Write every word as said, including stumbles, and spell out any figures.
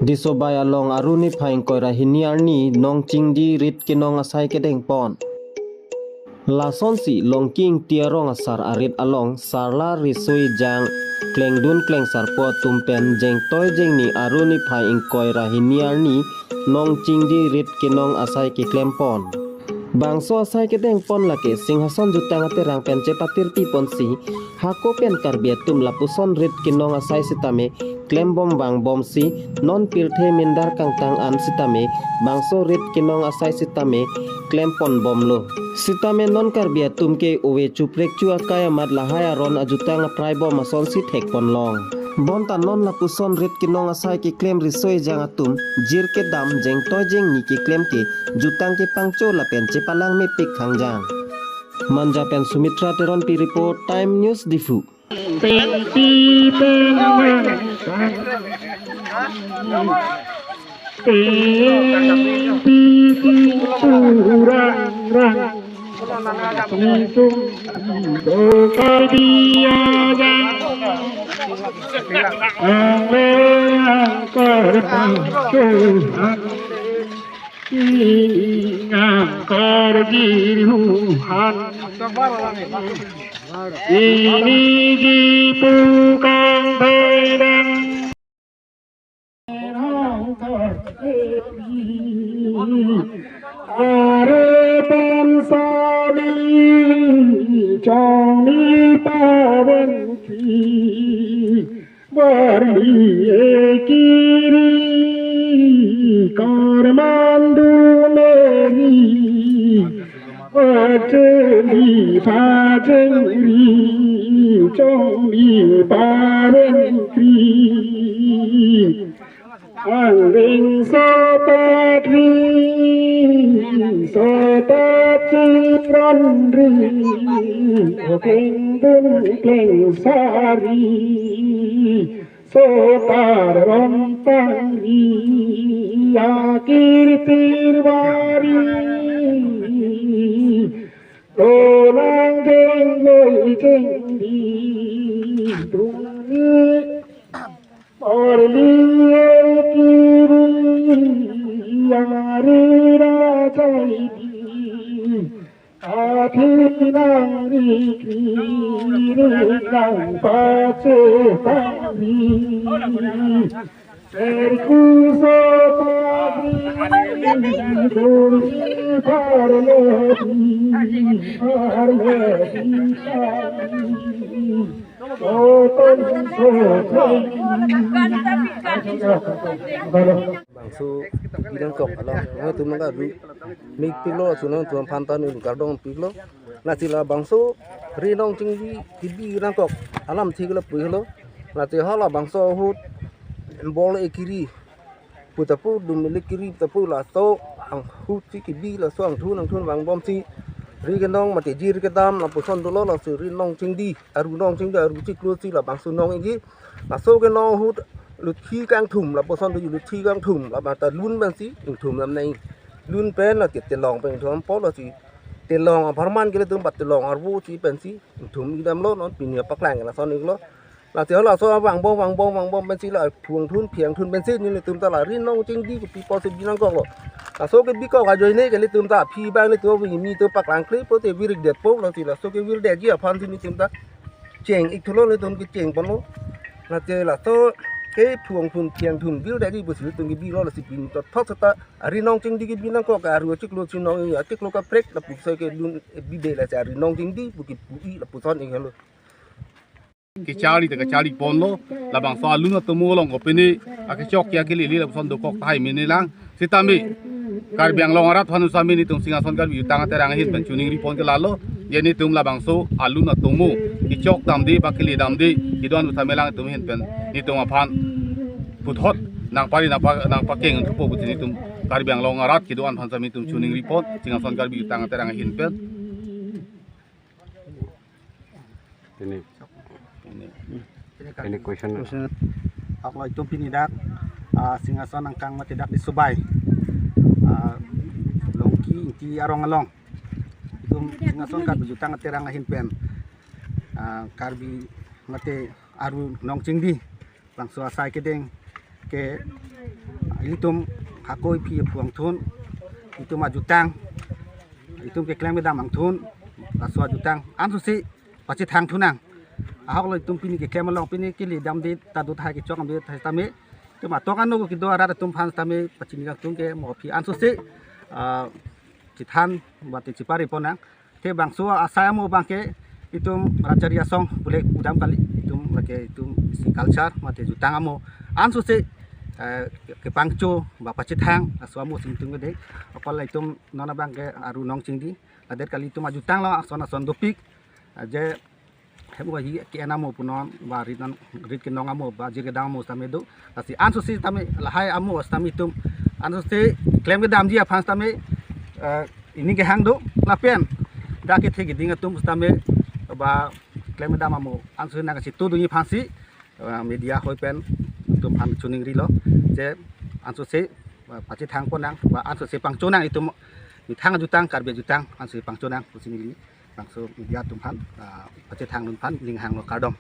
Disobai along Aru niphai ingkoi ra hini arni Nongchingdi rit kenong asai kedengpon. Lasonsi Longki Ingti arong asar arit along sarla riso ejang klengdun klengsarpo atum pen jengtoi jengni Aru niphai ingkoi ra hini arni Nongchingdi rit kenong asai keklempon. Bangso asai kedengpon lake Singhason jutang aterang pen chepatirpiponsi hako pen Karbi atum lapuson rit kenong asai sitame klembom vangbomsi non pirthe mindar kangtang an sitame bangso rit kenong asai sitame klemponbomlo. Sitame non Karbi atum ke ove chuprekchu akai amat lahai aron ajutang apraibom asonsi thekponlong. Bonta non lapuson rit kenong asai keklem riso ejang atum jir kedam jengtoi jengni keklem ke jutang kepangcho lapen chepalang mepik khangjang. Manja pen Sumitra Teronpi report, Time News Diphu. Pengpi pengwang. Pengpi pengturang rang. Isung doka dia jang. Angle angkar pangsuhan. Ingang karjiruhan. Ini ji pukang bedang. Are pen sami chongni pawen ki. Varli ekiri karmandu meri. Pacheli pachengri chongli parengri. Angring sotatri sotat chingronri. Okleng dun kleng sari. Sotar rontang ri akirtir bari. Tonang jeng loi jeng di dungni. Orli ekiri yang rira jai di. Athi nang ri kiri nang pache pangri. Terkuso pangri duri parlo di parlo di pangri. Oton so pangri. Bangso binong kok along, nangtum nangkadu mik piklo, sunang tuan phantan un kardom piklo. Lasi labangso rit Nongchingdi kebi nangkok alamthe ke lapu helo. Lasi halabangso ahut bol ekiri pu tapu, dum ekiri pu tapu, laso ahut si kebi, laso angthun angthun vangbomsi rit kenong mate jir kedam lapuson dolo. Lasi rit Nongchingdi, Aru Nongchingdi, Aru chiklo si labangso nong egi. Laso kenong ahut luthi kangthum lapuson do, luthi kangthum labang ta lun pensi ingthum dam nai. Lun pen la Tilong pen ingthum po, lasi Tilong apharman ke ilitum ba Tilong arvo si pensi ingthum damlo, non pini paklang lason iklo. Lasi halaso vangbom vangbom vangbom pensi la phung thun phiang thun pensi nelitum ta la rit Nongchingdi kepi pusi bi nangkoklo. Laso kebi kok ajoine ke ilitum ta aphi abang ilitum avi mi atum paklang kle pote virdet po, lasi laso kevirdetji aphansi nelitum ta cheng ik thulo, nelitum kechengponlo. Lasi laso ke phung thun phiang thun virdetji pusi nelitum kebilo, lasi pini to thok seta rit Nongchingdi kebi nangkok, Aru chiklo si nong, chiklo kaprek lapuson ke lun bide, lasi rit Nongchingdi pu kepu-i lapuson ik helo. Kecharli ta kecharliponlo, labangso alun atomo along kopine akechok ke akele le lapuson dokok tahai mene lang. Sitame Karbi Anglong arat aphan sitame nelitum Singhason Karbi Jutang Aterang ahin pen chiningripon ke lalo, je nelitum labangso alun atomo kechok damde ba kele damde kedo-an sitame lang nelitum ahin pen nelitum aphan puthot nangpari nangpa nangpakeng thupo pusi nelitum Karbi Anglong arat kedo-an aphan sitame nelitum chiningripon Singhason Karbi Jutang Aterang ahin pen. Pini, pini question. Question. Ako itum pini dak, ah, Singhason angkang mate dak Disobai, ah, Longki Ingti arong along. Itum Singhason Karbi Jutang Aterang ahin pen, ah, Karbi mate Aru Nongchingdi bangso asai kedeng ke ilitum hako iphi iphu angthun, itum ajutang, itum keklem kedam angthun, laso ajutang ansose pachethang thunang. Ahok lo itum pini keklem along, pini kili damde ta do thai, kechok damde thai tame, itum atok ano kedo arat atum aphan tame pachini kangtung ke mo aphi ansose, ah, chethan mate chepari ponang. Te bangso asai amo abangke itum Rajari Asong pule udam kali, itum lake itum isi culture mate jutang amo ansose, eh, kepangcho ba pachethang, laso amo si itum kede. Apal itum non abangke aru nong chingdi, ladet kali itum ajutang lo ason ason dopik, eh, je hem wa hi ke enamo punon ba rit non, rit kenong amo ba jir kedam amo tame do. Lasi ansose tame lahai amo tame itum ansose klem kedamji aphan tame, eh, ining kehang do. Lapen dak kethe keding atum tame ba klem kedam amo ansose nang kachito dunji aphansi, eh, media hoi pen itum aphan choningrilo, je ansose, eh, pachethang ponang ba ansose pangchonang, itum methang ajutang, Karbi ajutang ansose pangchonang pusi neli bangso media atum aphan, ah, pachethang dun aphan ning hanglo, kardom.